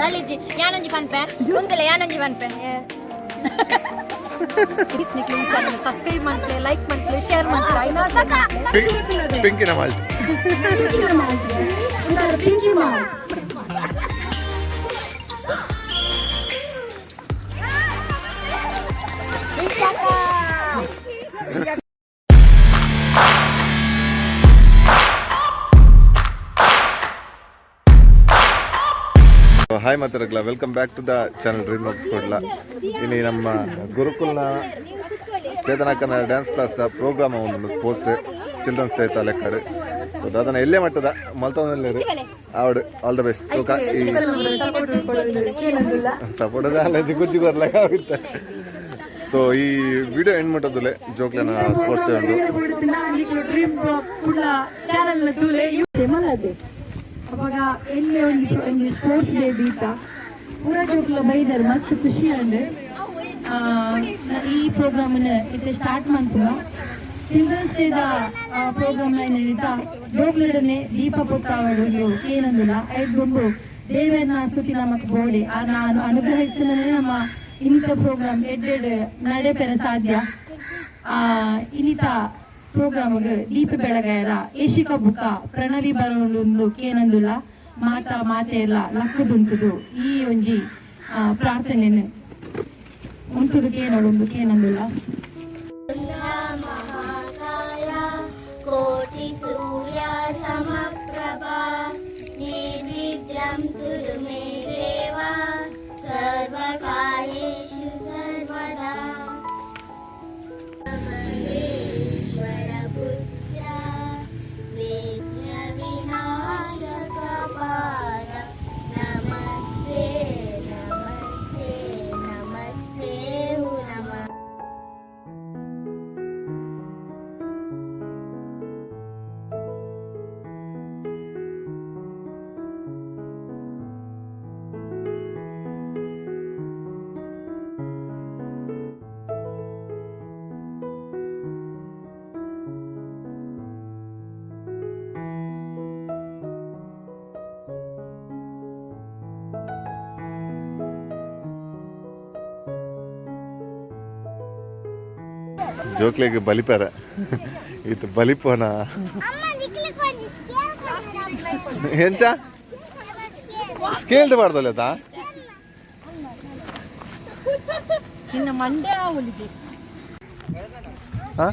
ದಾಲಿಜಿ ಯಾನೊಂಜಿ ಪನ್ಪೆ ಉಂದೆಲ ಯಾನೊಂಜಿ ಪನ್ಪೆ. ಚಾನಲ್ ಸಬ್ಸ್ಕ್ರೈಬ್ ಮನ್ಪಲೆ, ಲೈಕ್ ಮನ್ಪಲೆ, ಶೇರ್ ಮನ್ಪಲೆ ಐನಾ. ಪಿಂಕಿನ ಮಾಲ್ಟ್. ಪಿಂಕಿ ಮಾಲ್. ಹಾಯ್ ಮಾತಾಡಕ್ಲ, welcome back to the channel Dream Vlogs Kudla. ಇಲ್ಲಿ ನಮ್ಮ ಗುರುಕುಲ್ನ Chetana Kannada dance class the program ಒಂದು ಸ್ಪೋರ್ಟ್ಸ್ ಡೇ, ಚಿಲ್ಡ್ರನ್ಸ್ ಡೇ ಲೆಕ್ಕಡು. ಸೊ ದಾದನ ಎಲ್ಲೇ ಮಟ್ಟದ ಮಲ್ತೊಂದಲ್ಲಿ ಆವಡು, ಆಲ್ the best. ಈ ಸಪೋರ್ಟ್ ಅಲ್ಲ, ಜಿಗುಜ್ಜಿ ಬರ್ಲಕ್ಕ ಆಗುತ್ತೆ. ಸೊ ಈ ವಿಡಿಯೋ ಎಂಡ್ ಮಟ್ಟದಲ್ಲೇ ಜೋಕ್ಲೆನ ಸ್ಪೋರ್ಟ್ಸ್ ಡೇ ಉಂಟು. ಡ್ರೀಮ್ ಕುಡ್ಲ ಚಾನಲ್ ತೂಲೆ ಮಲದೆ. ಅವಾಗ ಎಲ್ಲೆ ಒಂಜಿ ಒಂಜಿ ಸ್ಪೋರ್ಟ್ಸ್ ಡೇ ದೀತ ಪೂರ ಜೋಕ್ಲ ಬೈದರ್, ಮಸ್ತ್ ಖುಷಿ ಅಂಡ್. ಈ ಪ್ರೋಗ್ರಾಮ್ ಇತ್ತೆ start ಮನ್ಪುಗ. Children's day the programme line ಇತ್ತ ಜೋಕ್ಲೆಡನೆ ದೀಪ ಪೊತ್ತಾವಡು ಏನಂದಿಲ್ಲ. ಐದು ದುಂಬು ದೇವರನ್ನ ಸ್ತುತಿ ನಮಕ್ ಬೋಡಿ ಆ ನಾನು ಅನುಗ್ರಹ ಇತ್ತು ನಮ್ಮ ಇಂಥ ಪ್ರೋಗ್ರಾಮ್ ಎಡ್ಡೆಡ್ ನಡೆಪೆರ ಸಾಧ್ಯ. ಇನ್ನಿತ ಪ್ರೋಗ್ರಾಮ್ ದೀಪ ಬೆಳಗಾಯರ ಯಶಿಕ ಬುಕ ಪ್ರಣವಿ ಬರೋಂದು ಕೇನಂದುಲ ಮಾತಾ ಮಾತೆ ಎಲ್ಲ ಲಕ್ಕದುಂಟುದು ಈ ಒಂಜಿ ಪ್ರಾರ್ಥನೆನು ಉಂಟುದು ಕೇನೋಡುಂದು ಕೇನಂದುಲ. महाकाय कोटिसूर्य समप्रभा, निर्विघ्नं कुरु मे देव सर्वकार्येषु सर्वदा। महेश्वरपुत्र विघ्नविनाशकपाल, नमस्ते नमस्ते नमस्ते नमः। ಜೋಕ್ಲೆಗ್ ಬಲಿಪಾರ ಇತ್ತು ಬಲಿಪೋನ ಎಂಚ ಸ್ಕೇಲ್ಡ್ ಮಾಡ್ದಲ್ಲ. ನಿನ್ನ ಮಂಡೆ ಆವಲಿಗೆ. ಹಾ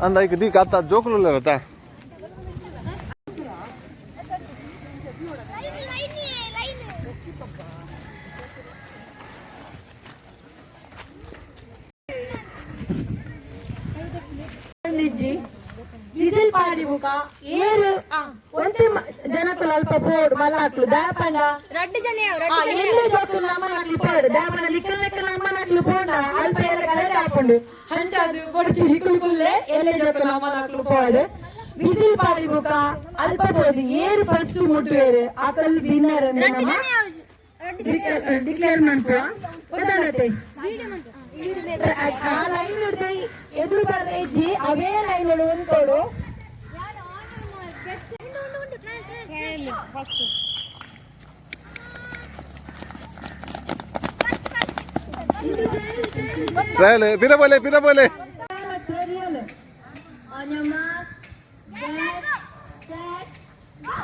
ಅಂದ ಐಕ್ ದೀಕ್ ಅತ್ತ ಜೋಕುಲು ಉಲ್ಲೆರತ್ತ. ನಿಜ್ಜಿ ವಿಸಿಲ್ ಪಾಡಿ ಬುಕ ಏರು ಒಂತೆ ಜನಕುಲು ಅಲ್ಪ ಪೋಡು ಮಲ್ಲಾಕ್ಲು ದಾಪಂಡ. ರಡ್ಡ್ ಜನ. ಎಲ್ಲೆ ಜೋಕುಲು ನಮ್ಮನಕ್ಲು ಪೋಡು ದಾಪಂಡ ಲಿಕ್ಕಲ್ ಲೆಕ್ಕ ನಮ್ಮನಕ್ಲು ಪೋಂಡ ಅಲ್ಪ ಎಲ್ಲ ಕಲೆಟ್ ಹಾಕೊಂಡು ಹಂಚಾದು ಕೊಡ್ಚಿ ಲಿಕ್ಕುಲ್ ಕುಲ್ಲೆ. ಎಲ್ಲೆ ಜೋಕುಲು ನಮ್ಮನಕ್ಲು ಪೋಡು ವಿಸಿಲ್ ಪಾಡಿ ಬುಕ ಅಲ್ಪ ಪೋದು ಏರು ಫಸ್ಟ್ ಮುಟ್ಟುವೇರು ಅಕಲ್ ವಿನ್ನರ್ ನಮ್ಮ ಡಿಕ್ಲೇರ್ ಮನ್ಪುವ, ಗೊತ್ತಾಗತ್ತೆ. ಆ ಲೈನ್ ಎದುರು ಬರ್ರೆ ಇಜ್ಜಿ, ಅವೇ ಲೈನ್ ಉಂಟೋಡು. ಟ್ರಯಲ್ ಪಿರ ಬೋಲೆ, ಪಿರ ಬೋಲೆ. On your mark, get set, go!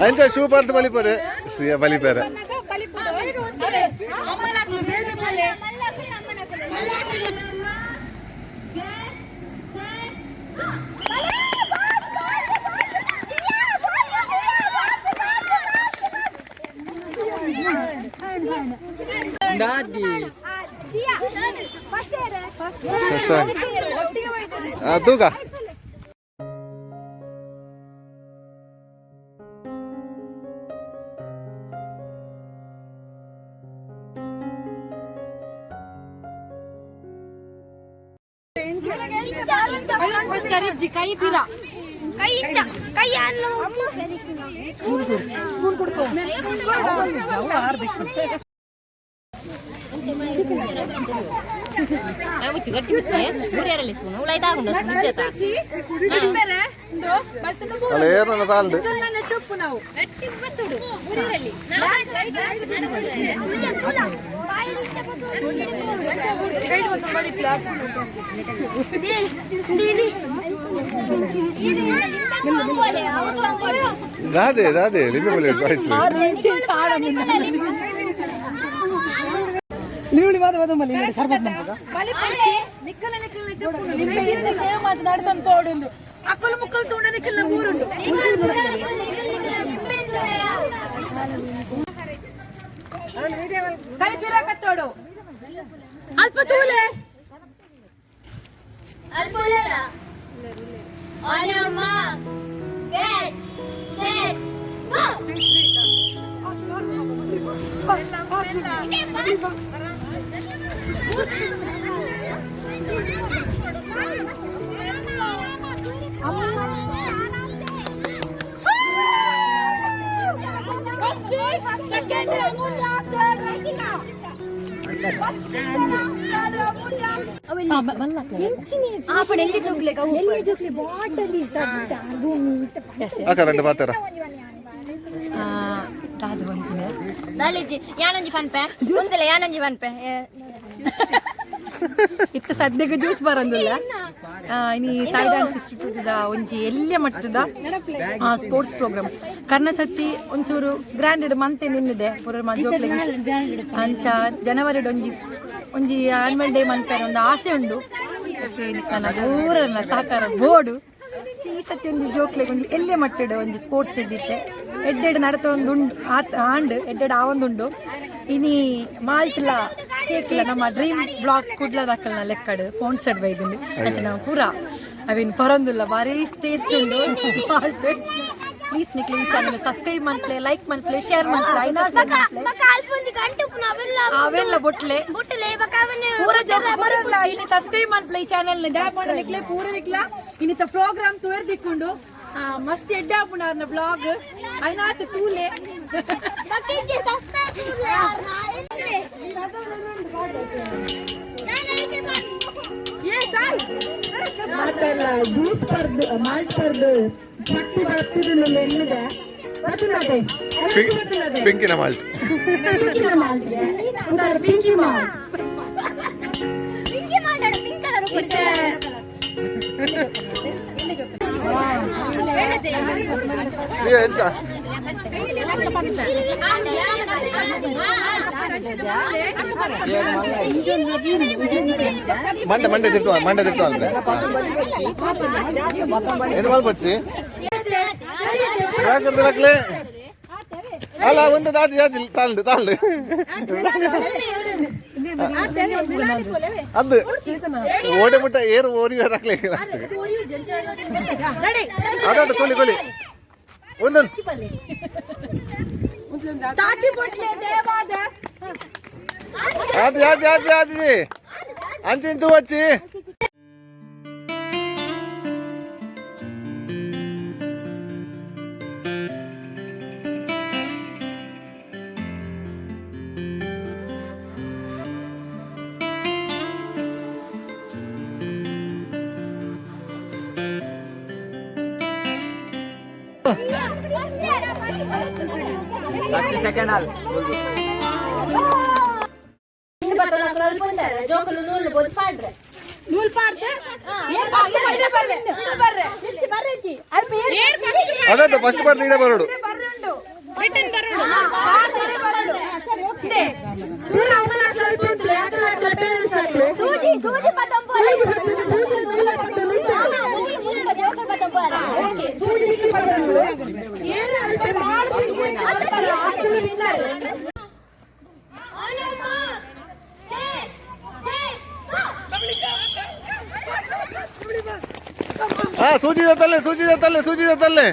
ಅಂಚ ಶೂ ಪಾಡ್ದು ಬಲಿಪಾರೆ, ಶ್ರೀಯ ಬಲಿಪಾರೆ. Get set, go! ತೂಕ. ಕರಿಜ್ಜಿ ಕೈ ಪಿರ. ಕೈ ಇಚ್ಚ ಕೈ ಅನ್ನು. ಸ್ಪೂನ್ ಕುಡ್ಕೋ. ಅಲ್ಲ ಏರ್ನ ತಾಲ್ದು ರಾಧೆ ರಾಧೆ ಲಿಂಬೆ ಬಳಿ ಬಾಯ್ಸ್ ಲಿವುಳಿ ವಾದ ವಾದ ಮಲ್ಲಿ ಸರ್ಬತ್ ಮಾತನಾಡ್ತೊಂದು ಪೌಡುಂದು ಅಕ್ಕಲು ಮುಕ್ಕಲು ತೂಂಡ ನಿಕ್ಕಲ್ನ ಊರುಂಡು. ಕೈ ಪಿರ ಕಟ್ಟೋಡು ಅಲ್ಪ ತೂಲೆ. On your mark, get set, go! First second Amulya, third Rashika. ಆಪಣ ಎಲ್ಲಿ ಜೋಗ್ಲೆ ಎಲ್ಲಿ ಜೋಗ್ಲೆ ಬಾಟಲ್ ಅಕ್ಕ రెండు ಪಾತ್ರ. ದಾಲಿಜಿ ಯಾನೊಂಜಿ ಪನ್ಪೆ ಒಂದಿಲ್ಲ ಯಾನೊಂಜಿ ಪನ್ಪೆ. ಇತ್ತ ಸದ್ಯಕ್ಕೆ ಜ್ಯೂಸ್ ಬರಂದಿಲ್ಲ. ಇನಿ ಸಾಯಿ ಡ್ಯಾನ್ಸ್ ಇನ್ಸ್ಟಿಟ್ಯೂಟ್ ಒಂಜಿ ಎಲ್ಯ ಮಟ್ಟದ ಸ್ಪೋರ್ಟ್ಸ್ ಪ್ರೋಗ್ರಾಮ್ ಕರ್ನಸತ್ತಿ ಒಂಚೂರು ಗ್ರ್ಯಾಂಡೆಡ್ ಮಂತೆ ನಿನ್ನಿದೆ ಪೂರ ಅಂಚ ಜನವರಿ ಒಂಜಿ ಒಂಜಿ ಆನ್ಯುವಲ್ ಡೇ ಮನ್ಪೆರೆ ಒಂದು ಆಸೆ ಉಂಡು. ಊರಲ್ಲ ಸಹಕಾರ ಬೋರ್ಡು ಈ ಸತಿ ಒಂಜಿ ಜೋಕ್ಲೆಗ್ ಒಂಜಿ ಎಲ್ಯ ಮಟ್ಟಡ್ ಒಂಜಿ ಸ್ಪೋರ್ಟ್ಸ್ ಇದ್ದಿತ್ತೆ ಎಡ್ಡೆಡ್ ನಡತ ಒಂದು ಉಂಡು ಆತ್ ಆಂಡ್ ಎಡ್ಡೆಡ್ ಆವೊಂದುಂಡು. ಇನಿ ಮಾಲ್ಟ್ಲ ಕೇಕ್ ನಮ್ಮ ಡ್ರೀಮ್ ಬ್ಲಾಕ್ ಕುಡ್ಲ ದಾಕಲ್ನ ಲೆಕ್ಕಡ್ ಸ್ಪಾನ್ಸರ್ಡ್ ಬೈದುಂಡು. ಅಂಚ ನಾವು ಪೂರ ಅವೇನು ಪರೊಂದುಲ್ಲ, ಬಾರಿ ಟೇಸ್ಟ್ ಉಂಡು ಮಾಲ್ಟ್. ಪ್ಲೀಸ್ ನಿಕ್ಲೆ ಈ ಚಾನಲ್ ಸಬ್ಸ್ಕ್ರೈಬ್ ಮನ್ಪ್ಲೆ, ಲೈಕ್ ಮನ್ಪ್ಲೆ, ಶೇರ್ ಮನ್ಪ್ಲೆ, ಐನಾ ಅವೆಲ್ಲ ಬೊಟ್ಲೆ ಪೂರ ಜನ ಪೂರಲ್ಲ. ಇನಿ ಸಬ್ಸ್ಕ್ರೈಬ್ ಮನ್ಪ್ಲೆ ಈ ಚಾನಲ್ ನ ದಾಪಂಡ ನಿಕ್ಲೆ ಪೂರ ನಿಕ್ಲ ಇನ್ನಿತ ಪ್ರೋಗ್ರಾಮ್ ತೋರ್ ದಿಕ್ಕೊಂಡು ಮಸ್ತ್ ಎಡ್ಡೆ ಆಪುಂಡು ಬ್ಲಾಗ್ ಐನಾತ್ ತೂಲೆ. ಜ್ಯೂಸ್ ಪರ್ದು ಮಾಲ್ಟ್ ಪರ್ದು ಶಕ್ತಿ ಬರ್ತಿದ್ದು ಎನ್ನುದ ಬರ್ತುಲದೆ. ಪಿಂಕಿನ ಮಾಲ್ಟ್. ಪಿಂಕಿನ ಮಾಲ್ಟ್ ಉದಾರ ಪಿಂಕಿ ಮಾಲ್ಟ್. ಪಿಂಕಿ ಮಾಡೋಣ, ಪಿಂಕ್ ಕಲರ್. ಶ್ರೀ ಎಂಚ ಮಂಡೆ ಮಂಡೆ ತಿರ್ತು ಮಂಡೆ ತಿರ್ತು ಅಲ್ವೇ ಇದು ಮಲ್ಪಚ್ಚಿ ಹಾಕ್ಲೆ ಅಲ್ಲ ಒಂದು ದಾದಿ ಜಾತಿ ತಾಳ್ದು ತಾಳ್ದು ಅದು ಓಡೆ ಮುಟ್ಟ ಏರು ಓರಿ ಹಾಕ್ಲೆ ಅದದು ಕೊಲಿ ಕೊಲಿ ಒಂದೊಂದು ಅದು ಯಾವ್ದು ಯಾವ್ದು ಯಾವ್ದು ಅಂಚಿಂಚು వచ్చి. ಜೋಕುಲು ನೂಲು ಬೊದ್ದು ಪಾಡ್ರೆ. ನೂಲ್ ಪಾಡ್ದೆ ಬರ್ರೆ ಬರ್ರೆ ಅದೇ ಫಸ್ಟ್ ಬರ್ದು ಇಡೆ ಬರೋಡು. ಸೂಜಿ ಸೂಜಿ ಪತಂಪೋಲೆ ಜೋಕುಲು ಪತಂಪೋಲೆ. On your mark, get set, go! ಹಾ ಸೂಜಿದ ತಲ್ಲೆ ಸೂಜಿದ ತಲ್ಲೆ ಸೂಜಿದ ತಲ್ಲೆ.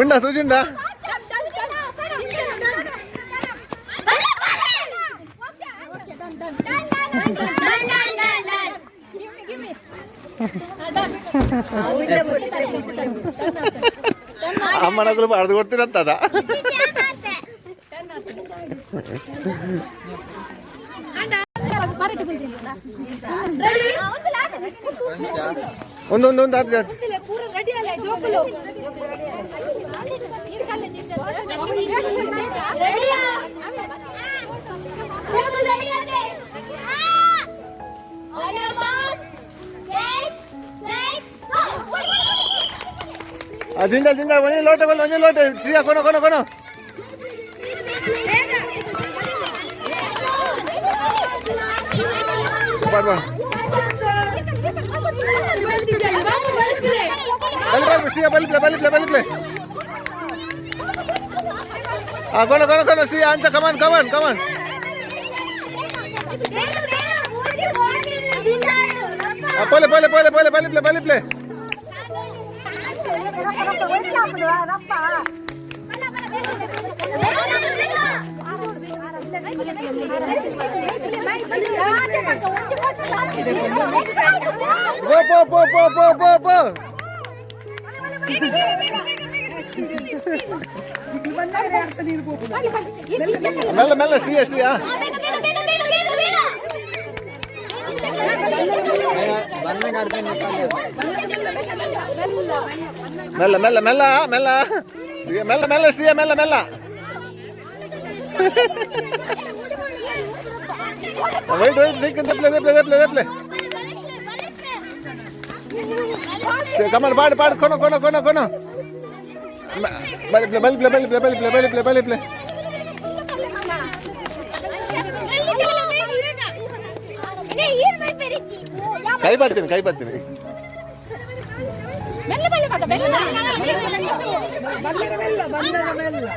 ಉಂಡಾ ಸೂಜಿ ಉಂಡಾ? ಅಮ್ಮನಗಳು ಅರ್ಧ ಕೊಡ್ತೀರಂತದ. ಒಂದೊಂದು ಒಂದು ಆತು ಜಾಸ್ತಿ. ಜಿಂಜ ಜಿಂಜ ಒಂದೇ ಲೋಟ ಒಂದೇ ಲೋಟ ಸಿಯಾ ಕೊನೋ ಕೊನೋ ಕೊನೋ. ಬಾರ್ ಬಾರ್ ಬಲಿ ಬಾರ್ ಸಿಯಾ ಬಲಿ ಪ್ಲೇ ಬಲಿ ಪ್ಲೇ ಬಲಿ ಪ್ಲೇ. ಆ ಕೊನೋ ಕೊನೋ ಕೊನೋ ಸಿಯಾ ಅಂಚ ಕಮಾನ್ ಕಮಾನ್ ಕಮಾನ್. ಪೋಲೆ ಪೋಲೆ ಪೋಲೆ ಪೋಲೆ ಬಲಿ ಪ್ಲೇ ಬಲಿ ಪ್ಲೇ. ಪೋ ಪೋ ಪೋ ಪೋ ಪೋ ಪೋ. ಮೆಲ್ಲ ಮೆಲ್ಲ ಸಿಯಾ ಸಿಯಾ. ಮೆಲ್ಲ ಮೆಲ್ಲ ಮೆಲ್ಲ ಮೆಲ್ಲ ಶ್ರೀಯ ಮೆಲ್ಲ ಮೆಲ್ಲ ಶ್ರೀಯ ಮೆಲ್ಲ ಮೆಲ್ಲ. ವೈಟ್ ವೈಟ್ ದಿಕ್ ದಪ್ಲೆ ದಪ್ಲೆ ದಪ್ಲೆ ದಪ್ಲೆ. ಕಮಲ್ ಪಾಡು ಪಾಡು ಕೊನೋ ಕೊನೋ ಕೊನೋ ಕೊನೋ. ಬಲಿ ಪ್ಲೇ ಬಲಿ ಪ್ಲೇ ಬಲಿ ಪ್ಲೇ ಬಲಿ ಪ್ಲೇ ಬಲಿ ಪ್ಲೇ ಬಲಿ ಪ್ಲೇ. ಕೈ ಬರ್ತೀನಿ ಕೈ ಬರ್ತೀನಿ. ಬಂದಾಗ ಮೆಲ್ಲ ಬಂದಾಗ ಮೆಲ್ಲ.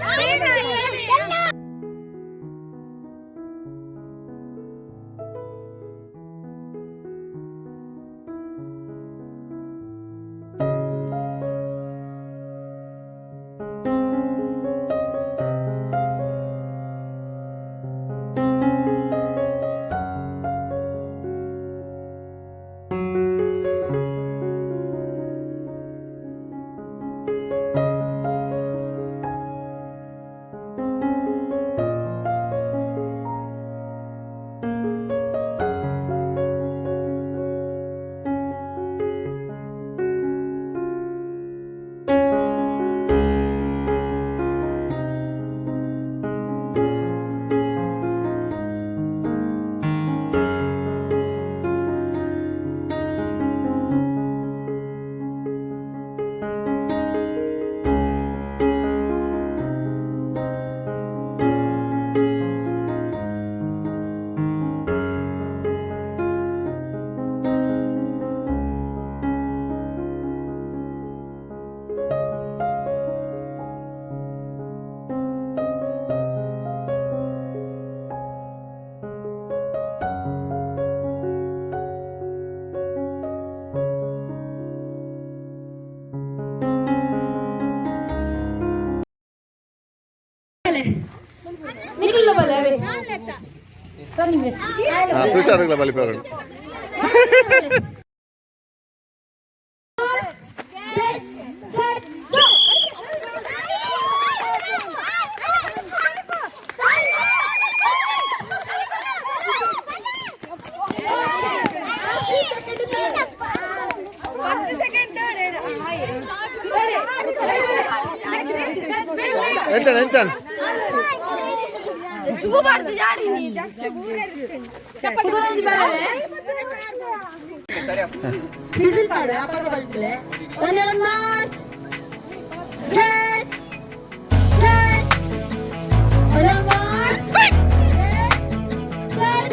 ತುಷಾರ್ಗಳ ಬಲಿ ಪ್ಲೇ. ಎಂಚನ್ ಎಂಚನ್. ಬಿಸಿಲು ಪಾಡು ಅಪ್ಪಗ ಬಲ್ಪಲೆ. On your mark, get set. On your mark, get set.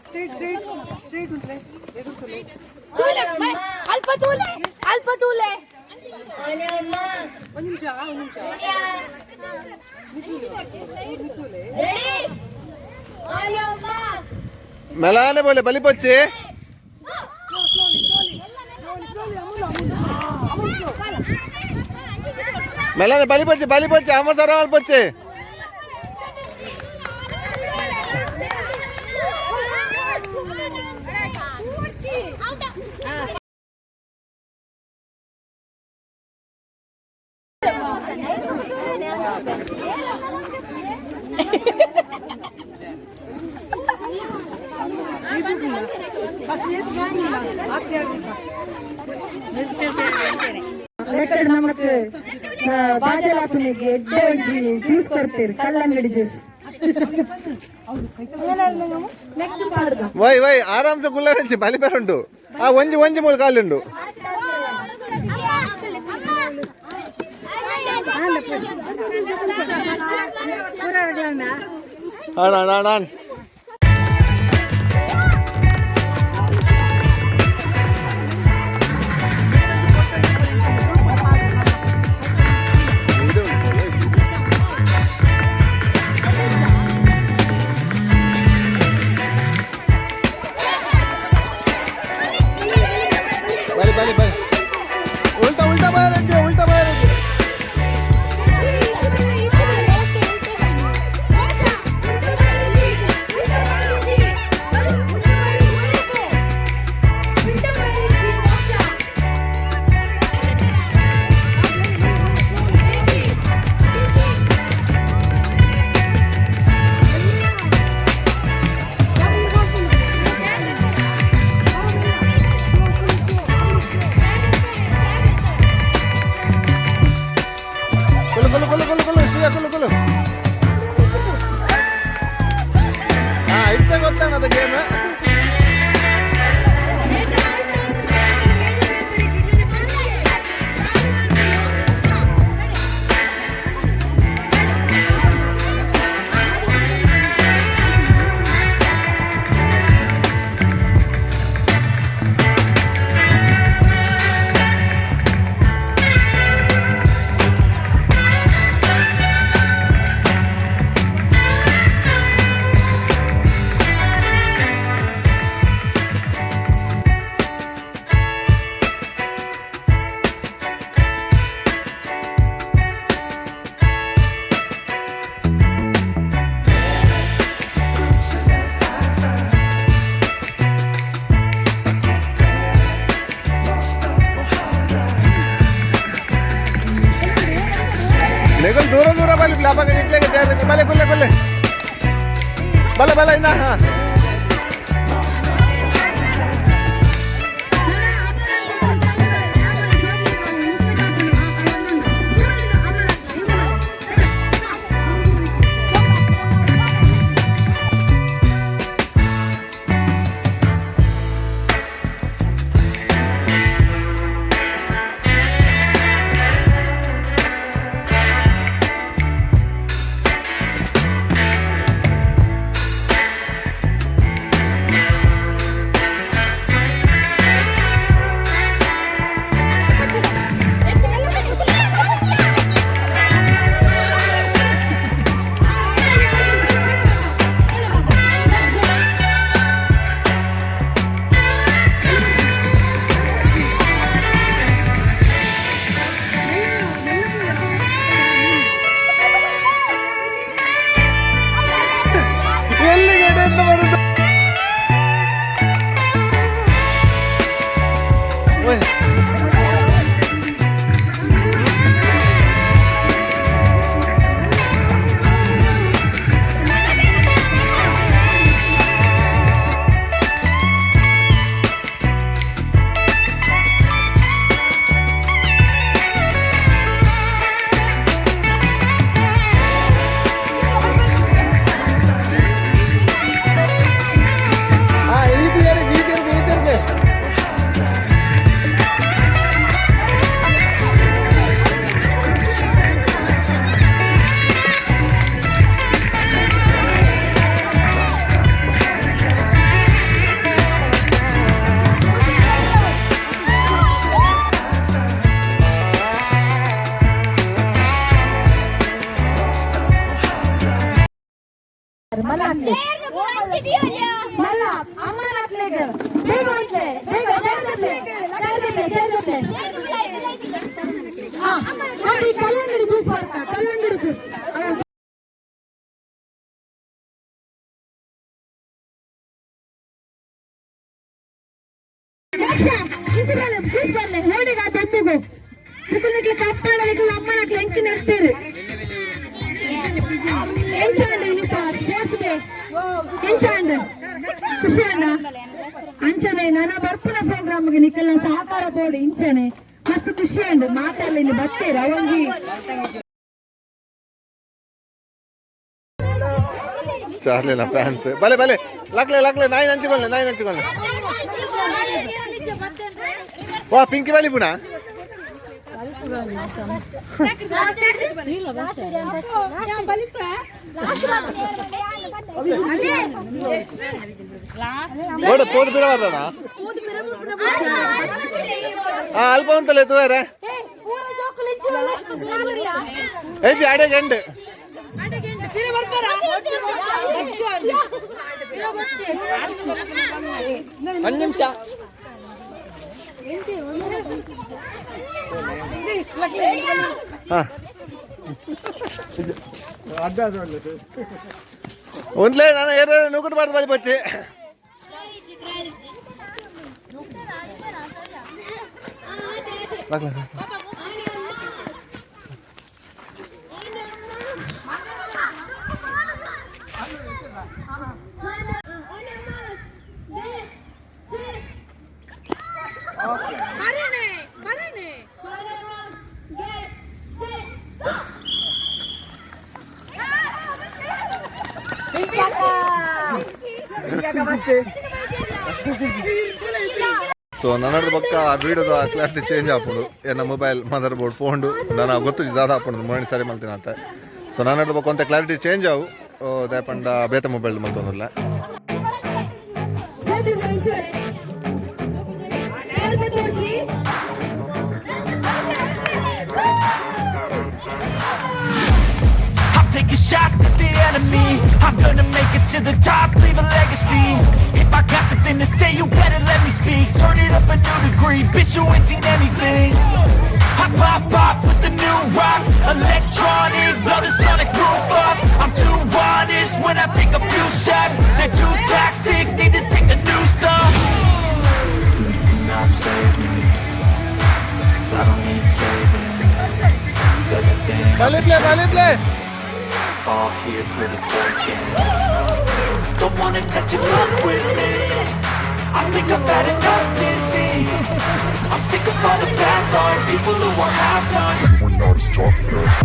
Straight straight straight ಉಂಟ್ರೆ ಎದುರ್ತುಲೆ. ತೂಲೆ ಅಲ್ಪ ತೂಲೆ ಅಲ್ಪ ತೂಲೆ. On your mark. ಒಂದು ನಿಮಿಷ, ಒಂದು ನಿಮಿಷ. Ready? On your mark. ಮೆಲಾನೆ ಬೋಲೆ ಬಲಿಪೊಚ್ಚಿ. ಮೆಲಾನೆ ಬಲಿಪೊಚ್ಚಿ ಬಲಿಪೊಚ್ಚಿ ಅಮ್ಮ ಸರ ಮಲ್ಪೊಚ್ಚಿ. ಲೆಕ್ಕಡ್ ನಮಕ್ ಬಾಜಲ್ ಹಾಕುನೆಗೆ ಎಡ್ಡೆ ಒಂಜಿ ಜ್ಯೂಸ್ ಕೊಡ್ತೇವೆ, ಕಲ್ಲಂಗಡಿ ಜ್ಯೂಸ್. ನೆಕ್ಸ್ಟ್ ಪಾಡ್ದ. ವೈ ವೈ ಆರಾಮ್ಸೆ ಗುಲ್ಲರಂಚಿ ಬಲಿಪೆರುಂಡು. ಆ ಒಂಜಿ ಒಂಜಿ ಮೂಲ ಕಾಲುಂಡು. ಆಣ್ ಆಣ್ ಆಣ್. ಬಲಿ ಬಲಿ ಬಲಿ ಉಲ್ಟಾ ಉಲ್ಟಾ ಬಾಯರಂಜೆ ಉಲ್ಟಾ ಬಾಯರಂಜೆ. ಕೊಲ್ಲು ಕೊಲ್ಲು ಕೊಲ್ಲು ಕೊಲ್ಲು ಕೊಲ್ಲು ಶ್ರೀಯಾ ಕೊಲ್ಲು ಕೊಲ್ಲು. ಹಾ ಇತ್ತೆ ಗೊತ್ತಾಣ ಅದು ಗೇಮ್. लेकिन दूर दूर बali लापा निकलेगा जाए बले बले बले बले बले ना. हाँ ದಕ್ಷ ಇಂಚ ಬಲೆ ಪ್ಲೀಸ್ ಬಲ್ಲೆ ಹೋಡಿಗ ದೊಂಬುಗು ನಿಕುಲ್ ನಿಕ್ಲೆ ಕಪ್ಪಾಡ ನಿಕುಲ್ ಅಮ್ಮನಕ್ಲೆ ಎಂಕ್ ನೆರ್ಪೇರು ಎಂಚಾಂಡ್ ಇನಿತ ಸ್ಪೋರ್ಟ್ಸ್ ಡೇ ಎಂಚಾಂಡ್ ಖುಷಿ ಅಣ್ಣ ಅಂಚನೆ ನನ್ನ ಬರ್ಪುನ ಪ್ರೋಗ್ರಾಮ್ಗೆ ನಿಕಲ್ನ ಸಹಕಾರ ಬೋರ್ಡ್ ಇಂಚನೆ ಮಸ್ತ್ ಖುಷಿ ಅಂಡ್ ಮಾತಾಡಲಿ ಇಲ್ಲಿ ಬತ್ತೇರು ಅವಂಗಿ. ಚಾರ್ಲಿನ ಫ್ಯಾನ್ಸ್. ಬಲೆ ಬಲೆ, ಲಕ್ಲೆ ಲಕ್ಲೆ, ನಾಯಿ ನಂಚಿಕೊಳ್ಳೆ, ನಾಯಿ ನಂಚಿಕೊಳ್ಳೆ. ವಾ, ಪಿಂಕಿ ಬಲಿ ಪುನಃ. ಬೋಡ ಪೋದು ಬಿರ ಬರ್ದಣ. ಹಾ, ಅಲ್ಪ ಅಂತಲೇ ತೂವರೆ. ಏಜಿ ಅಡೆ ಗಂಡು. ಒಂದು ನಿಮಿಷ. ಹಾ, ಒಂದ್ಲೇ ನಾನು ಏರೋ ನೂಕುದು ಬಾರ್ದು ಬಲಿ ಬಚ್ಚಿ. ಲಕ್ಲೆ. ಸೊ ನನ್ನದು ಪಕ್ಕ ಆ ವೀಡಿಯೋದ ಕ್ಲಾರಿಟಿ ಚೇಂಜ್ ಆಪುಂಡು. ಎನ್ನ ಮೊಬೈಲ್ ಮದರ್ ಬೋರ್ಡ್ ಪೋಂಡು, ನಾನು ಗೊತ್ತು ದಾದ ಆಪುಂಡು, ಮೋಣಿ ಸರಿ ಮಲ್ತಿನ ಅಂತ. ಸೊ ನನ್ನದು ಬೊಕ್ಕ ಒಂತೆ ಕ್ಲಾರಿಟಿ ಚೇಂಜ್ ಆವು ದಾಯಪಂಡ ಬೇತ mobile ಮಲ್ತೊಂದುಲ್ಲ. I'm taking shots at the enemy. I'm gonna make it to the top, leave a legacy. If I got something to say, you better let me speak. Turn it up a new degree, bitch, you ain't seen anything. I pop off with the new rock, electronic, blow the sonic roof up. I'm too honest when I take a few shots. They're too toxic, need to take a new song. You cannot save me, 'cause I don't need saving. It's everything I've ಬಲಿ been play, ಬಲಿ play. All here for the taking. Don't wanna test your luck with me. I think I've had enough disease. I'm sick of all the bad thoughts, people who are half-nots. We're not as tough as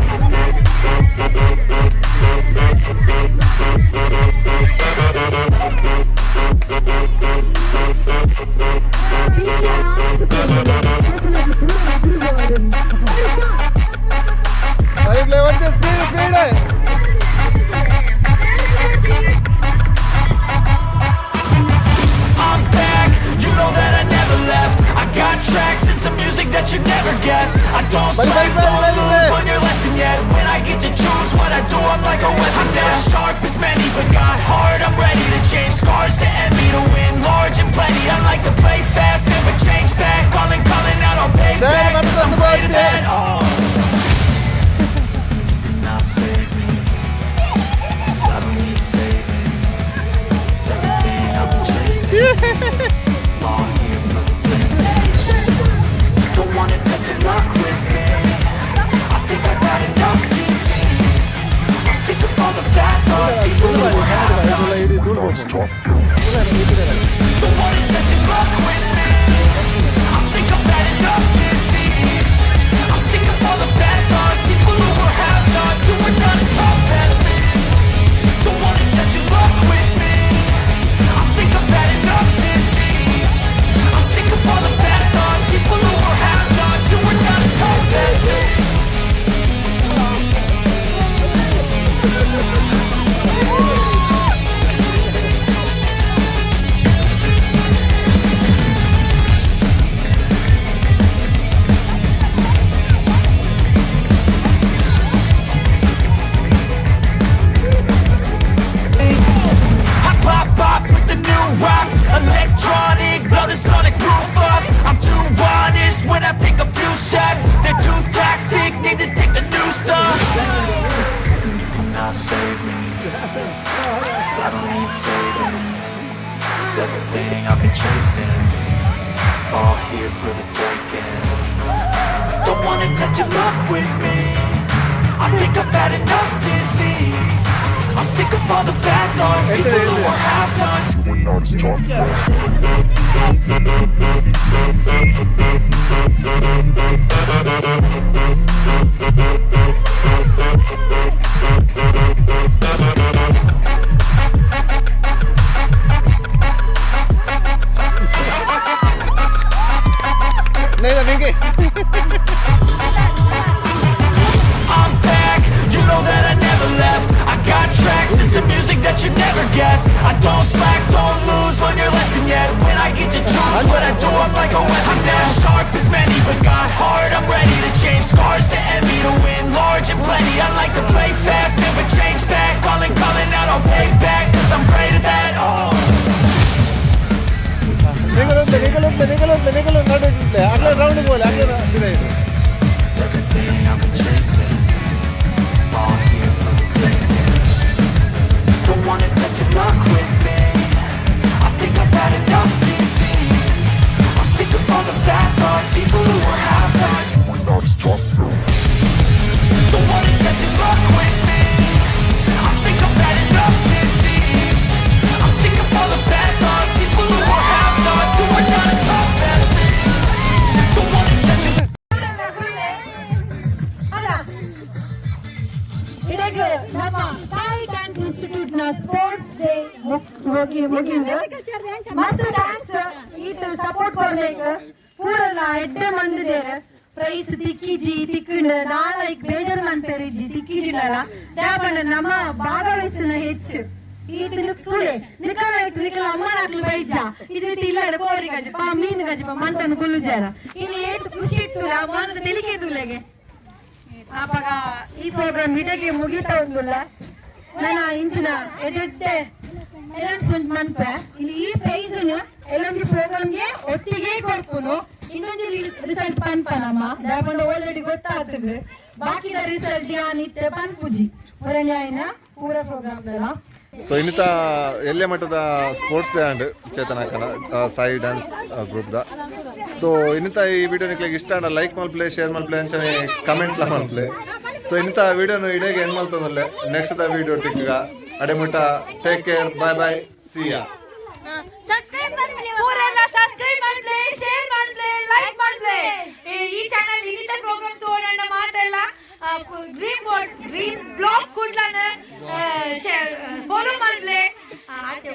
ಬಲಿ play, ಒಂದು speed speed. I'm back, you know that I never left. I got tracks and some music that you never guess. I don't Bali, slack, bali, don't bali, lose, bali. Learn your lesson yet. When I get to choose what I do, I'm like a weapon. I'm not sharp as many, but got heart. I'm ready to change scars to envy, to win large and plenty. I like to play fast, never change back. Calling, calling out, I'll pay Sir, back, 'cause I'm ಮತ್ತೊಂದು greater ಬಾಚೆ. Than all. You cannot save me, 'cause I don't need saving. It's everything I've been chasing. All here for the taking. Don't wanna test your luck with me. I think I've had enough disease. I'm sick of all the bad thoughts, people who are half-nots. We're not as tough. Don't wanna test your luck with me. I think I've had enough disease. I'm sick of all the bad thoughts, people who are half-nots, who are not as tough as me. Don't wanna test your luck with me. I think I've had enough disease. I'm sick of all the bad thoughts, people who are half-nots, who are not as tough as me. I pop off with the new rock, electronic, blow the sonic roof up. I'm too honest when I take a few shots. They're too toxic, need to take a new song. You cannot save me, 'cause I don't need saving. It's everything I've been chasing. All here for the taking. Don't wanna test your luck with me. I think I've had enough disease. I'm sick of all the bad thoughts, people who are half-nots. You are not as tough as. I'm back, you know that I never left. I got tracks and some music that you never guess. I don't slack, don't lose, learn your lesson yet. When I get to choose what I do, I'm like a weapon now. Sharp as many, but got hard, I'm ready to change. Scars to envy, to win large and plenty. I like to play fast, never change back. Calling, calling out, I'll pay back, 'cause I'm great at that, oh. ನಿಗಲುಂಟೆ ನಿಗಲುಂಟೆ ನಿಗಲುಂಟೆ ನಿಗಲು ನಡು ಅಗ್ಲ round ಬೋಲೆ ಅಗ್ಲ ಇದೆ. It's everything I've been chasing. All here for the taking. Don't wanna test your luck with me. I think I've had enough disease. I'm sick of all the bad thoughts, people who are half-nots. You are not as tough as. Don't wanna test your luck with me. I think I've had enough disease. I'm sick of all the bad thoughts, people who are half-nots, who are not as tough as me. Don't wanna test your ಇಡಗ ನಮ್ಮ Sai dance institute ನ sports day ಹೋಗಿ ಮುಗಿಂದ ಮಸ್ತ್ dance ಈತ support ಕೊಡ್ಬೇಕು ಪೂರಲ್ಲ ಎಡ್ಡೆ ಮಂದಿದೇರು price ತಿಕ್ಕಿಜಿ ತಿಕ್ಕಿಂಡ ನಾಳೈಕ್ ಬೇಜಾರ್ ಮನ್ಪೆರಿಜಿ ತಿಕ್ಕಿಜಿಲ್ಲಲ್ಲ ದ್ಯಾಪಂಡ ನಮ್ಮ ಭಾಗವಹಿಸಿನ ಹೆಚ್ಚು ಈತ ತೂಲೆ ನಿಕಲ ನಿಕಲ ಅಮ್ಮನ ಹಾಕ್ಲು ಬೈಜ ಇದು ಇಲ್ಲ ಕೋರಿ ಗಜ ಪಾ ಮೀನು ಗಜ ಪಾ ಮಂಟನ್ ಕುಲ್ಲು ಜಾರ ಇನ್ನು ಏತ್ ಖುಷಿ ಇತ್ತು ಮನದ ತೆಲಿಕೆ ತೂಲೆಗೆ. ಆಪಗ ಈ ಪ್ರೋಗ್ರಾಮ್ ಇಡಗೆ ಮುಗಿತಾ ಉಂದುಲ್ಲ. ನನ್ನ ಇಂಚಿನ ಎಡೆಡ್ಡೆ ಅನೌನ್ಸ್ಮೆಂಟ್ ಮನ್ಪೆ ಇಲ್ಲಿ ಈ ಪ್ರೈಸ್ ಎಲ್ಲೊಂಜಿ ಪ್ರೋಗ್ರಾಮ್ಗೆ ಒಟ್ಟಿಗೆ ಕೊರ್ಪುನು. ಇನ್ನೊಂಜಿ ರಿಸಲ್ಟ್ ಪನ್ಪ ನಮ್ಮ ದಾಪಂಡ ಆಲ್ರೆಡಿ ಗೊತ್ತಾಗ್ತದೆ. ಬಾಕಿದ ರಿಸಲ್ಟ್ ಯಾನ್ ಇತ್ತೆ ಪನ್ಪುಜಿ ಹೊರನ್ಯಾಯನ ಪೂರ ಪ್ರೋಗ್ರಾಮ್ ದಲ್ಲ. ಸೊ ಇನ್ನಿತ ಎಲ್ಲೆ ಮಟ್ಟದ ಸ್ಪೋರ್ಟ್ಸ್ ಡೇ ಅಂಡ್ ಚೇತನ ಕಣ ಸಾಯಿ ಡ್ಯಾನ್ಸ್ ಗ್ರೂಪ್ದ. ಸೊ ಇನ್ನಿತ ಈ ವಿಡಿಯೋ ನಿಕ್ಲಿಗೆ ಇಷ್ಟ ಅಂಡ ಲೈಕ್ ಮಲ್ಪ್ಲೆ, ಶೇರ್ ಮಲ್ಪ್ಲೆ, ಅಂಚನೆ ಕಮೆಂಟ್ ಲ ಮಲ್ಪ್ಲೆ. ಸೊ ಇನ್ನಿತ ವಿಡಿಯೋನು ಇಡೀ ಎಂಡ್ ಮಲ್ತಂದ್ರೆ ನೆಕ್ಸ್ಟ್ the video ತಿಕ್ಕಗ ಅಡೆಮುಟ್ಟ take care, bye bye, see ya. Subscribe ಮಾಡ್ಲಿ. ಪೂರೆಲ್ಲ ಸಬ್ಸ್ಕ್ರೈಬ್ ಮಾಡ್ಲೆ, ಶೇರ್ ಮಾಡ್ಲೆ, ಲೈಕ್ ಮಾಡ್ಲೆ. ಈ ಚಾನಲ್ ಇನ್ನಿತ ಪ್ರೋಗ್ರಾಮ್ ತೋಡಣ್ಣ ಮಾತೆಲ್ಲ ಡ್ರೀಮ್ ಬೋರ್ಡ್ ಡ್ರೀಮ್ ಬ್ಲಾಗ್ ಕೂಡ್ಲನ ಫಾಲೋ ಮಾಡ್ಲೆ. ಆಚೆ.